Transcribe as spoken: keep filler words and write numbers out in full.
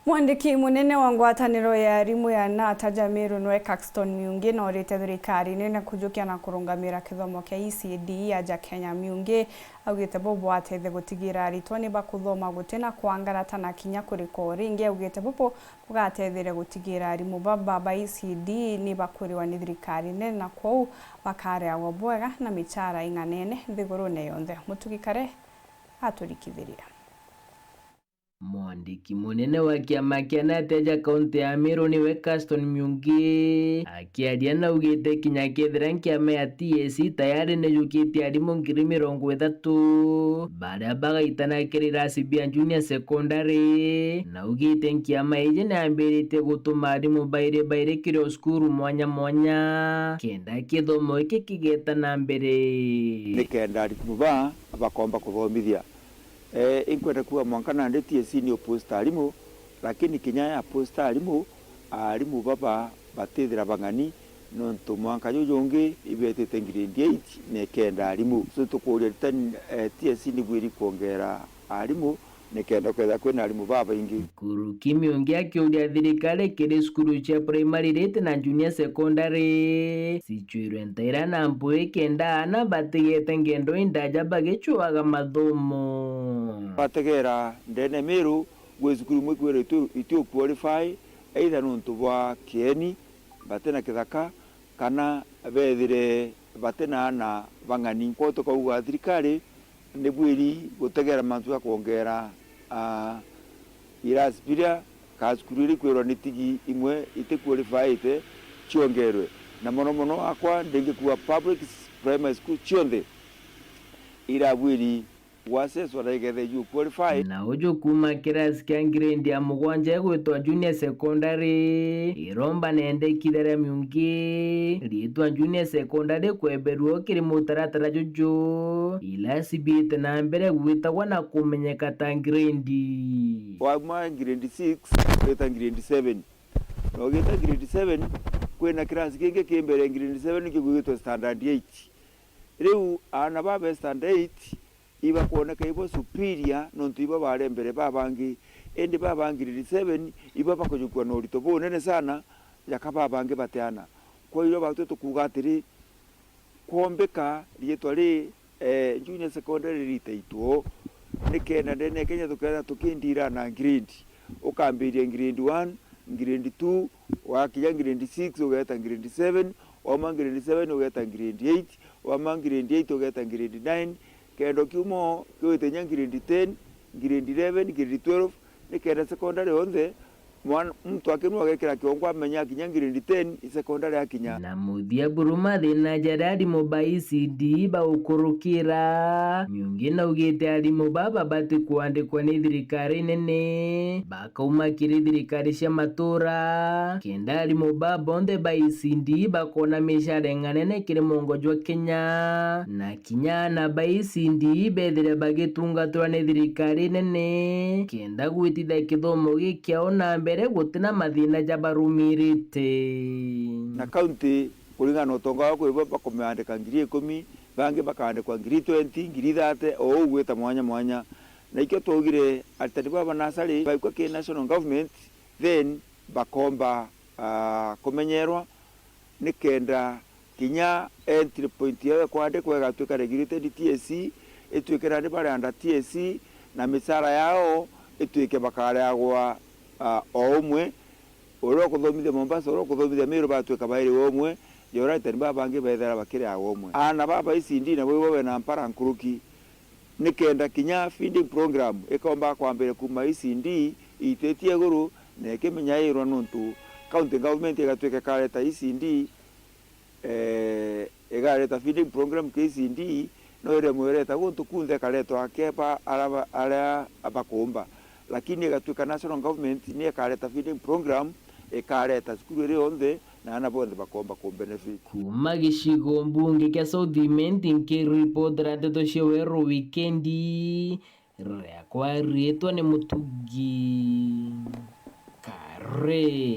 Mwandiki munene wa ngwataniro ya arimu ya nata ja Meru nwe Caxton Miungi norite thirikari nene kujukia na kurungamira kithomo kia E C D aja Kenya. Miungi augite bubu atethe gutigira aritwa ni bakuthoma gutina kwangarata na kinya kurika o ringi. Augite bubu bugatetheria gutigira arimu baba ba E C D ni bakwiriwa ni thirikari nene na kwou bakareagwa bwega na michara ing'anene nthigurune yonthe. Mutugi Kare aturikithiria. Mwandiki munene wa kiama kia nata ja kaunti ya Meru niwe Caxton Miungi akiaria naugite kinya kethira kiama ya T S C tayari nijukitie arimu ngiri mirongo ithatu baria bagaitana kiri irasi bia junior secondary, naugite kiama iji niambiritie gutuma arimu bairi bairi kiri o cukuru mwanya mwanya kenda kithomo giki kigeta na mbere. Nikenda arimu ba bakomba kuthomithia. Eh, inkwenda kuuga mwanka nandi T S C ni uposta arimu, lakini kinya ya posta arimu, arimu baba batithira bang'ani, nontu mwanka juju jungi ibetite grade eight na ikenda arimu. So tukuuria aritani, eh, T S C ni bwiri kwongera arimu, nikenda ukethira kwina arimu babaingi. Nkuruki Miungi akiuria thirikari kiri cukuru cia primary riti na junior secondary cicwirwe ntaira na mpui kenda aana batigete ngendo indaja bagicuaga mathomo. Bategera ndene Meru gwi cukuru imwe ikwirwa itu-, itu qualify, either nontu bwa kieni, batina kithaka, kana bethire batina aana bang'ani. Kwou tukauga thirikari ni bwiri gutegera mantu ja kwongera, ah, irasi biria ka cukuru iria ikwirwa ni tigi imwe iti qualifyite ciongerwe, na mono mono akwa ndingikuuga public primary school cionthe irabwiri gwacecwa na ikethira iu qualify. Na uju kuuma kirasi kia ngiredi ya mugwanja igwitwa junior secondary, iromba nende ikitharia Miungi, riitwa junior secondary kweberua kiri mutaratara juju, irasi biite na mbere gwitagwa na kumenyeka ta ngiredi. Wauma ngiredi six, wita ngiredi seven. Na ugita ngiredi seven, kwina kirasi kingi ki mbere ya ngiredi seven kigwitwa standard eight. Riu aana ba be standard eight, ibakwoneka ibo superior nontu ibo baari mbere ba bangi, indi ba ba ngiredi seven ibo bakujukua na urito bunene sana jaka ba bangi batiana. Kwa irio batwi tukuuga atiri, kwombika riitwa ri, eh, junior secondary ritaitwo, nikenda ndene ya Kenya tukethira tukindira na grade. Ukambiria grade one, grade two, wakinya grade six, ugeeta grade seven, wauma grade seven, ugeeta grade eight, wauma grade eight, ugeeta grade nine, kenda ukiuma o, kiwite inya grade ten, grade eleven, grade twelve, nikenda secondary yonthe, mwan-, muntu akinwa agekira kiongo amenya akinya grade ten, i secondary akinya. Na muthia buru mathina jaria arimu ba E C D baukurukira. Miungi naugite arimu baba bati kwandikwa ni thirikari nene, bakauma kiri thirikari cia matura, kenda arimu ba bonthe ba E C D bakona micara ing'anene kiri mwongo jwa Kenya, na kinya aana ba E C D bethire bagitungatwa ni thirikari nene, kenda gwitithia kithomo gikiao na mbere gutina mathina jabarumirite. Na kaunti kuringana na utonga wao, kwi bo bakumeandika ngiri ikumi, bangi bakaandikwa ngiri twenty, ngiri thirty, o uu gwita mwanya mwanya. Na ikio twaugire aritani baba nasari baikwa ki national government, then bakomba, ah, kumenyerwa, nikenda kinya entry point yao ya kwandikwa igatwika regulated T S C, itwike nandi bari under T S C, na micara yao itwike bakareagwa, ah, o umwe. Uria ukuthomithia Mombasa, uria ukuthomithia Meru, batwika bairi o umwe, ja uria aritani baba bangi bethira bakireagwa umwe. Aana baba E C D nabo ibo bena mpara nkuruki, nikenda kinya feeding program ikomba kwambiria kuuma E C D iititie iguru na ikimenya irwa, nontu county government igatwika ikareta E C D, eh, ikareta feeding program ki E C D, no iremwe ireta guntu kunthe, ikaretwa akeba aria ba-, aria bakumba. Lakini igatwika national government ni ikareta feeding program, ikareta cukuru iri yonthe, na aana bonthe bakomba ku benefit. Kuuma gicigo mbunge kia South Imenti, nkiripotera ndeto cia Weru Wikendi, riakwa riitwa ni Mutugi Kare.